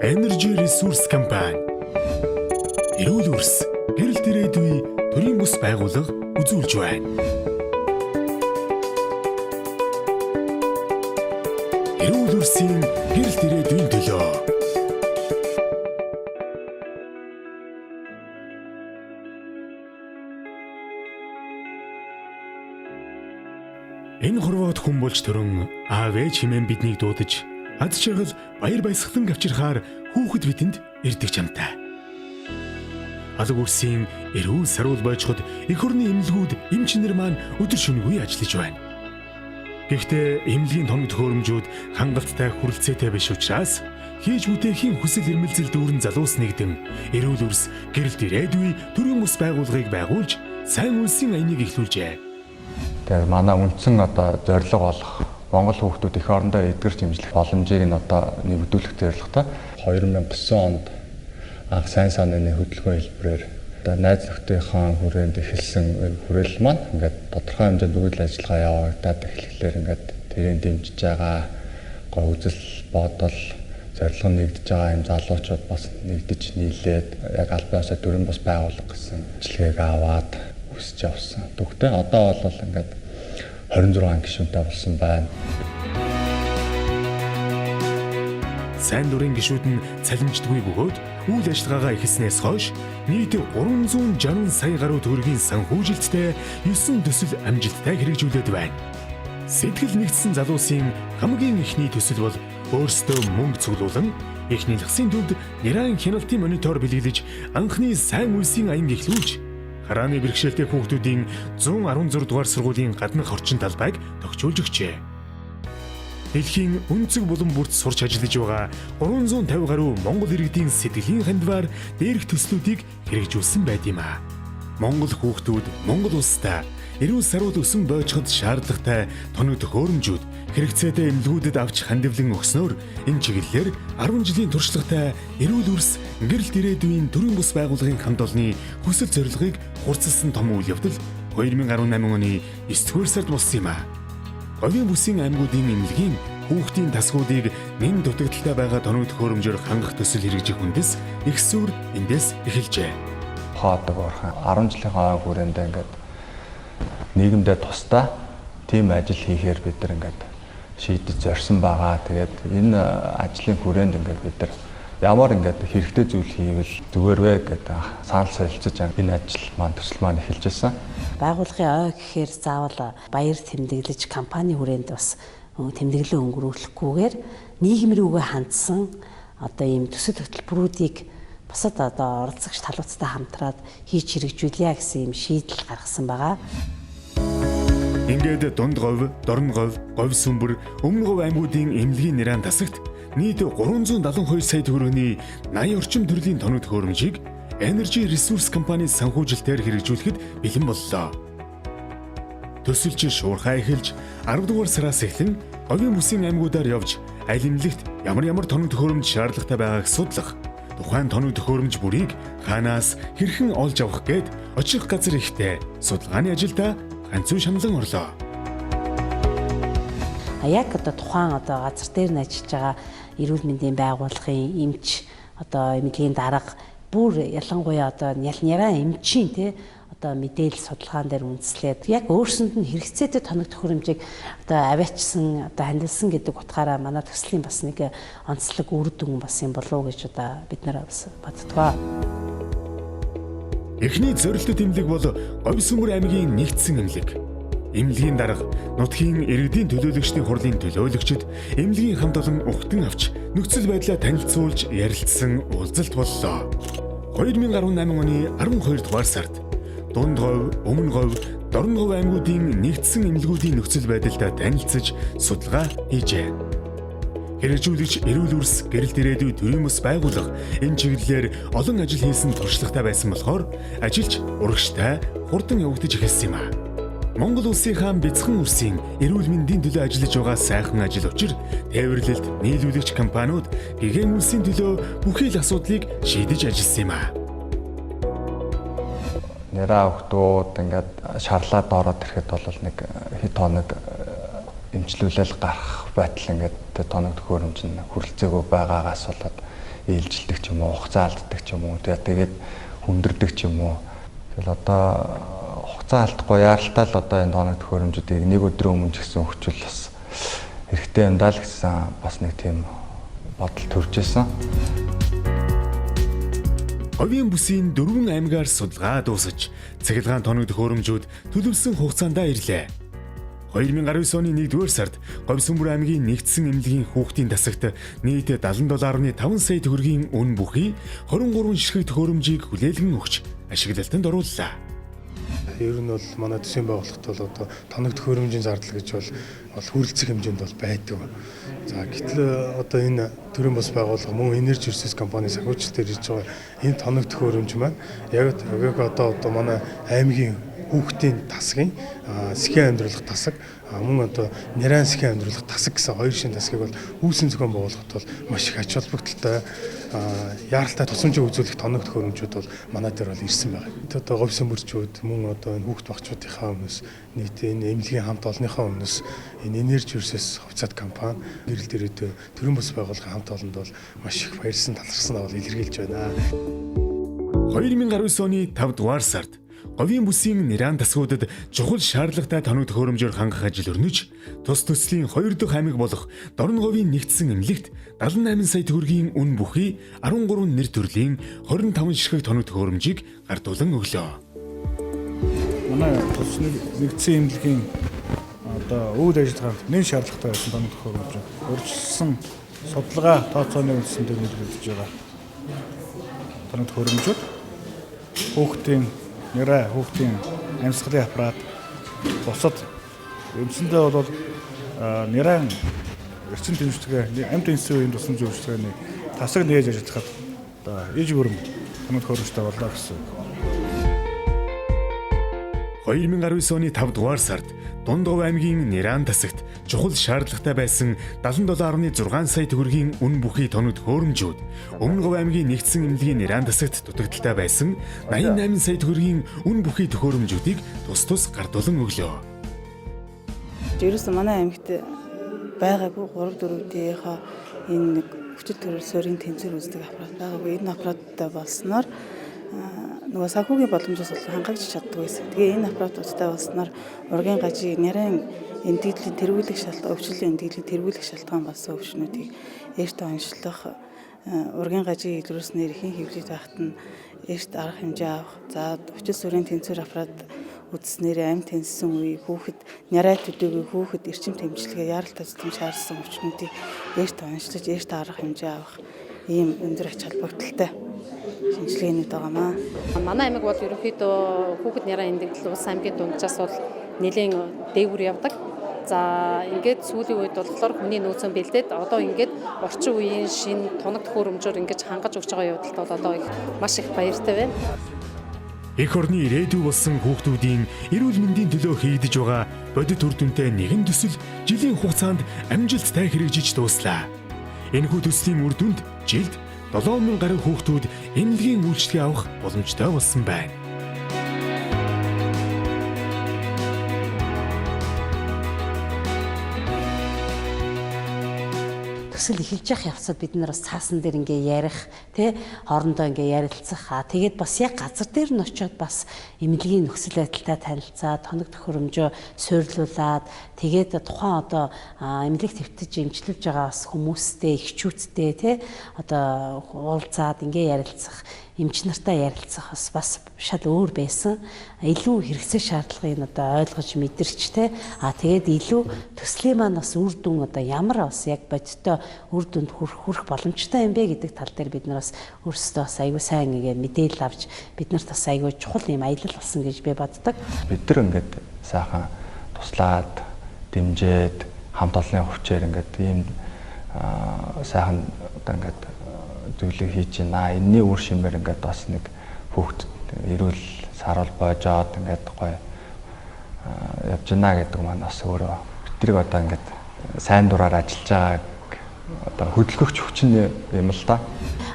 Energy Resource Company. Эрүүл үрс, гэрэлт ирээдүй төрийн бүс байгууллага үзүүлж байна. Эрүүл үрсийн гэрэлт ирээдүйн төлөө. Энэ хорвоод хүн болж төрөн аав ээж хэмээн биднийг дуудаж ад жаргал баяр баясгалан авчирхаар хүүхэд бидэнд ирдэг чамтай. Алаг үрсийн эрүүл саруул бойжход эх орны эмнэлгүүд эмчнэр маань өдөр шөнөгүй ажиллаж байна. Гэхдээ эмнэлгийн тоног төхөөрөмжүүд хангалттай хүрэлцээтэй биш учраас хийж бүтээхийн хүсэл эрмэлзэл дүүрэн залуус нэгдэн эрүүл үрс гэрэлт ирээдүй төрийн бүс байгууллагыг байгуулж сайн үлсийн аяныг эхлүүлжээ. Тэгэхээр манай үндсэн одоо зорилго болох Монгол хүүхдүүд эх орондоо эдгэрч имжлэх боломжийг нь одоо нэвдүүлэх зорилготой 2009 онд анх сайн санааны хөдөлгөөн хэлбэрээр одоо найз нөхдийнхөө хүрээнд эхэлсэн хүрээлэл маань ингээд тодорхой хэмжээнд үйл ажиллагаа явагдаад эхлэхлээр ингээд тэрийг дэмжиж байгаа гой үзэл бодол зорилго нэгдэж байгаа юм залуучууд бас нэгдэж нийлээд яг албан ёсоор төрийн бус байгууллага гэсэн бичлэгийг аваад өсөж явсан. Тэгвэл одоо бол ингээд 26 гишүүнтэй болсон байна. Сайн дурын гишүүд нь цалинждаггүй бөгөөд үйл ажиллагаагаа эхэлснээс хойш нийт 360 сая гаруй төгрөгийн санхүүжилттэй 9 төсөл амжилттай хэрэгжүүлээд байна. Сэтгэл нэгдсэн залуусын хамгийн эхний төсөл бол өөрсдөө мөнгө цуглуулан эхний лахсын төвд нэран хяналтын монитор бэлгэлж анхны сайн үйлсийн аянг эхлүүлж харааны бэрхшээлтэй хүүхдүүдийн 116 дугаар сургуулийн гаднах орчин талбайг тохижуулж өгчээ. Дэлхийн өнцөг булан бүрт сурч ажиллаж байгаа 350 гаруй Монгол иргэдийн сэтгэлийн хандвар дээрх төслүүдийг хэрэгжүүлсэн байд юм аа. Монгол хүүхдүүд Монгол улстай эрүүл саруул өсөн бойжход шаардлагатай тоног төхөөрөмжүүд хэрэгцээтэй эмнэлгүүдэд авч хандивлан өгснөөр энэ чиглэлээр 10 жилийн туршлагатай эрүүл үрс гэрэлт ирээдүйн төрийн бүс байгууллагын хамт олонны хүсэл зорилгыг хурцлсан том үйл явдал 2018 оны 9-р сард болсон юм аа. Говийн бүсийн аймагуудын эмнэлгийн хүүхдийн тасгуудыг нэн дутагдaltaй байгаа тоног төхөөрөмжөөр хангах төсөл хэрэгжих үндэс их сүр эндээс эхэлжээ. Хаадаг орхон 10 жилийн ой хүрээндээ ингээд нийгэмдээ тусдаа тийм ажил хийхээр бид нар ингээд шийдэж зорьсон байгаа. Тэгээд энэ ажлын хүрээнд ингээд бид нар ямар ингээд хэрэгтэй зүйл хийвэл зүгээр вэ гэдэг санал солилцож энэ ажил маань төсөл маань эхэлж байсан. Байгууллагын ой гэхээр заавал баяр тэмдэглэж компани хүрээнд бас тэмдэглэл өнгөрүүлэхгүйгээр нийгэм рүүгээ хандсан одоо ийм төсөл хөтөлбөрүүдийг бусад одоо оролцогч талуудтай хамтраад хийж хэрэгжүүлье гэсэн ийм шийдэл гаргасан байгаа. Ингээд дунд говь, дорн говь, говь сүмбэр, өмнө говь аймагуудын эмнэлгийн нэрэн тасагт нийт 372 сая төгрөгийн 80 орчим төрлийн тоног төхөөрөмжийг Energy Resource Company санхүүжилтээр хэрэгжүүлэхэд бэлэн боллоо. Төсөлч шуурхай эхэлж 10 дугаар сараас эхлэн говийн бүсийн аймагуудаар явж аль эмнэлэгт ямар ямар тоног төхөөрөмж шаардлагатай байгааг судлах, тухайн тоног төхөөрөмж бүрийг хаанаас хэрхэн олж авах гээд очих газар ихтэй судалгааны ажилдаа ганцхан шаналан орлоо. Яг одоо тухайн одоо газар дээр нь ажиллаж байгаа эрүүл мэндийн байгууллагын эмч одоо эмнэлгийн дарга бүр ялангуяа одоо няраа эмчийн те одоо мэдээлэл судалгаан дээр үндэслээд яг өөрсөнд нь хэрэгцээтэй тоног төхөөрөмжийг одоо аваачсан одоо хандилсан гэдэг утгаараа манай төслийн бас нэг онцлог үр дүн бас юм болов уу гэж одоо бид нар бас боддгоо. Эхний зорилттой эмнэлэг бол Говь сүмбэр аймгийн нэгдсэн эмнэлэг. Эмнэлгийн дарга, нутгийн иргэдийн төлөөлөгчдийн хурлын төлөөлөгчд эмнэлгийн хамт олон ухтан авч нөхцөл байдлаа танилцуулж ярилцсан уулзалт боллоо. 2018 оны 12 дугаар сард Дунд говь, Өмнө говь, Дорн говь аймагуудын нэгдсэн эмнэлгүүдийн нөхцөл байдалтай танилцаж судалгаа хийжээ. Хэрэгжүүлэгч эрүүл үрс гэрэлт ирээдүй төрийн бүс байгууллага энэ чиглэлээр олон ажил хийсэн туршлагатай байсан болохоор ажилч урагштай хурдан явагдаж эхэлсэн юм аа. Монгол улсынхаа бяцхан үрсийн эрүүл мэндийн төлөө ажиллаж байгаа сайхан ажил учир тээвэрлэлт нийлүүлэгч компаниуд гэгээн үлсийн төлөө бүхий л асуудлыг шийдэж ажилласан юм аа. Нэраа хүүхдүүд ингээд шарлаад ороод ирэхэд бол нэг хэд хоног эмчлүүлэл гарах байтал ингээд тоног төхөөрөмж нь хүрэлцээгүй байгаагаас болоод ээлжилдэг ч юм уу, хугацаа алддаг ч юм уу, тэгээд хүндэрдэг ч юм уу. Тэгэл одоо хугацаа алдахгүй яаралтай л одоо энэ тоног төхөөрөмжүүдийг нэг өдрийн өмнө ч гэсэн өгчвөл бас хэрэгтэй юм даа л гэсэн бас нэг тийм бодол төрж исэн. Говийн бүсийн 4 аймгаар судалгаа дуусаж, цахилгаан тоног төхөөрөмжүүд төлөвлөсөн хугацаанд ирлээ. 2019 оны 1-р сард Говьсүмбэр аймгийн нэгдсэн эмнэлгийн хүүхдийн тасагт нийт 77.5 сая төгрөгийн үн бүхий 23 ширхэг төхөөрөмжийг хүлээлгэн өгч ашиглалтанд орууллаа. Ер нь бол манай төсвийн байгууллагт бол одоо тоног төхөөрөмжийн зардал гэж бол хүрэлцэх хэмжээнд бол байдаг. За гэтэл одоо энэ төрийн бус байгууллага мөн Energy Resource компани санхүүжилтээр ирж байгаа энэ тоног төхөөрөмж маань яг одоо манай аймгийн хүүхдийн тасгийн сэхэн амьдруулах тасаг, мөн одоо нэрэн сэхэн амьдруулах тасаг гэсэн хоёр шин тасгийг бол үүсгэн зохион байгуулахад бол маш их ач холбогдолтой яаралтай тусламжийг үзүүлэх тоног төхөөрөмжүүд бол манай дээр бол ирсэн байгаа. Одоо говь сөмбөрчүүд мөн одоо энэ хүүхд багчуудынхаа өмнөөс нийт энэ эмнэлгийн хамт олонныхоо өмнөөс энэ Energy Resource хувьцаат компани гэрэл дээрээ төрийн бус байгууллагын хамт олонд бол маш их баярлсан талархсан бол илэрхийлж байна. 2019 оны 5 дугаар сард Говийн бүсийн нэран тасгуудад чухал шаардлагатай тоног төхөөрөмжөөр хангах ажил өрнөж, тус төслийн 2 дахь аймаг болох Дорноговийн нэгдсэн эмнэлэгт 78 сая төгрөгийн үн бүхий 13 нэр төрлийн 25 ширхэг тоног төхөөрөмжийг гардуулан өглөө. Манай тус нэгдсэн эмнэлгийн одоо үйл ажиллагаанд нэн шаардлагатай байсан тоног төхөөрөмж урьдчилсан судалгаа тооцооны үндсэн дээр нөлөөлж байгаа тоног төхөөрөмжүүд хүүхдийн нэрэ хүүхдийн амьсгалын аппарат бусад үндсэндээ бол нэрэн эрчим тэмцэлгээ амьд энсийн үеийн тусламж үйлчилгээний тасаг нээж ажиллахад одоо иж бүрэн тоног төхөөрөмжтэй боллоо гэсэн үг. 2019 оны 5 дугаар сард Дундговь аймгийн Нэран тасагт чухал шаардлагатай байсан 77.6 сая төгрөгийн үн бүхий тоног төхөөрөмжүүд, Өмнө Говь аймгийн нэгдсэн эмнэлгийн Нэран тасагт дутагдaltaй байсан 88 сая төгрөгийн үн бүхий төхөөрөмжүүдийг тус тус гардуулан өглөө. Ерөөсөн манай аймагт байгаагүй 3 4-ийнхаа энэ нэг хүчит төрөл суурийн тэнцвэр үздэг аппарат байгаагүй. Энэ аппараттай болсноор нөгөө санхүүгийн боломжоос бол хангаж чаддгүй байсан. Тэгээ энэ аппаратуудтай болсноор ургийн гажиг нэрэн эндэгдлийн тэргүүлэх шалтгаан, өвчлөлийн эндэгдлийн тэргүүлэх шалтгаан болсон өвчнүүдийг эрт онцлох, ургийн гажиг илрүүлснээр ихэн хэвлэж байхад нь эрт арга хэмжээ авах. За өвчил суурийн тэнцвэр аппарат үзснээр амь тэнцсэн үе хүүхэд нярай төдийгүй хүүхэд эрчим тэмцэлгээ яаралтай тусламж шаардсан өвчнүүдийг эрт онцлож, эрт арга хэмжээ авах ийм өндөр ач холбогдолтой шинжилгээнүүд байгаамаа. Манай аймаг бол ерөнхийдөө хүүхэд няраа эндэгдэл улс аймгийн дунджаас бол нэлээд дээгүүр явдаг. За ингээд сүүлийн үед болохоор хүний нөөцөө бэлдээд одоо ингээд орчин үеийн шинэ тоног төхөөрөмжөөр ингэж хангаж өгч байгаа явдалд бол одоо их маш их баяртай байна. Эх орны ирээдүй болсон хүүхдүүдийн эрүүл мэндийн төлөө хийгдэж байгаа бодит үр дүнтэй нэгэн төсөл жилийн хугацаанд амжилттай хэрэгжиж дууслаа. Энэхүү төслийн үр дүнд жилд 7000 гаруй хүүхдүүд эмнэлгийн үйлчилгээ авах боломжтой болсон байна. Төсөл эхэлж явах явцад бид нар бас цаасан дээр ингээ ярих, тэ хоорондоо ингээ ярилцах. Тэгээд бас яг газар дээр нь очиод бас эмнэлгийн нөхцөл байдалтай танилцаад, тоног төхөөрөмжөө суйрлуулад, тэгээд тухайн одоо эмнэлэг твтэж эмчилж байгаа бас хүмүүстэй, эхчүүдтэй, тэ одоо уулзаад ингээ ярилцах, эмч нартай ярилцах бас шал өөр байсан. Илүү хэрэгцээ шаардлагыг одоо ойлгож мэдэрч те. А тэгээд илүү төслийн маань бас үр дүн одоо ямар бас яг бодиттой үр дүнд хүрэх боломжтой юм бэ гэдэг тал дээр бид нар бас өөрсдөө бас аягүй сайн ингээ мэдээлэл авч бид нарт бас аягүй чухал юм аялал болсон гэж би боддог. Бид нар ингээд сайхан туслаад, дэмжиж, хамт олонны хүчээр ингээд ийм сайхан одоо ингээд зүйлийг хийж байна. Энэний үр шимээр ингээд бас нэг хүүхд эрүүл саруул боожоод ингээд гоё явж байна гэдэг маань бас өөрөө битрийг одоо ингээд сайн дураар ажиллаж байгаа одоо хөдөлгөгч хүчин юм л да.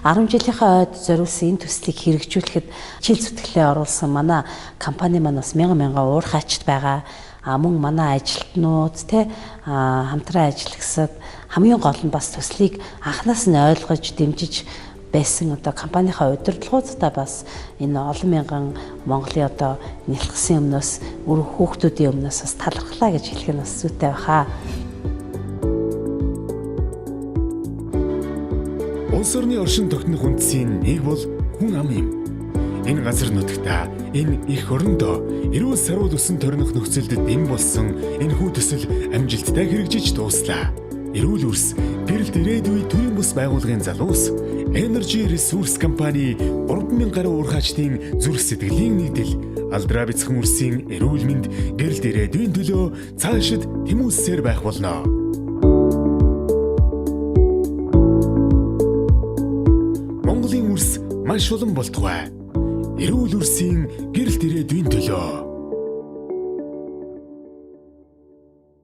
10 жилийнхаа ойд зориулсан энэ төслийг хэрэгжүүлэхэд хичээл зүтгэлээ оруулсан манай компани маань бас мянган мянган уурхайчд байгаа. Мөн манай ажилтнууд те хамтран ажиллагсад хамгийн гол нь бас төслийг анханаас нь ойлгож дэмжиж Байсан одоо компанийнхаа удирдлагуудтай бас энэ олон мянган Монголын одоо нялхсан өмнөөс, үр хүүхдүүдийн өмнөөс бас талархлаа гэж хэлэх нь бас зүйтэй баха. Улс орны оршин тогтнох үндсийн нэг бол хүн ам юм. Энэ газар нутагта, энэ эх орондоо эрүүл саруул өсөн торних нөхцөлд дэм болсон энэхүү төсөл амжилттай хэрэгжиж дууслаа. Эрүүл үрс, гэрэлт ирээдүй төрийн бус байгууллагын залуус Energy Resource компани 3000 гаруй уурхаачдын зүрх сэтгэлийн нэгдэл, алдраа бяцхан үрсийн эрүүл мэнд, гэрэлт ирээдүйн төлөө цаашид тэмүүлсээр байх болно. Монголын үрс маш олон болтугай. Эрүүл үрсийн гэрэлт ирээдүйн төлөө.